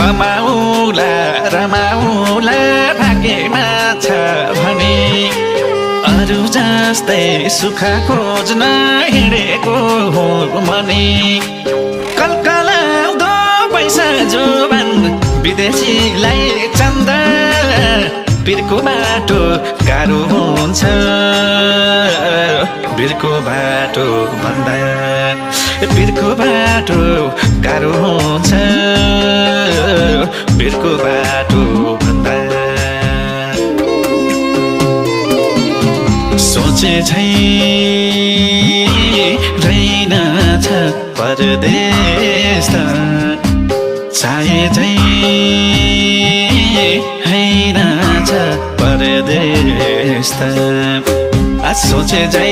कमाउला रमाउला भाग्यमा छ भने अरू जस्तै सुख खोज्न हिँडेको हो भने कलकलाउँदो पैसा जोबान विदेशीलाई चन्दा बिर्को बाटो गाह्रो हुन्छ बिर्को बाटो भन्दा बिर्को बाटो गाह्रो हुन्छ बिर्को बाटो भन्दा सोचे झै रहेनछ परदेश त चाहे झै हैनछ परदेश त सोचे झै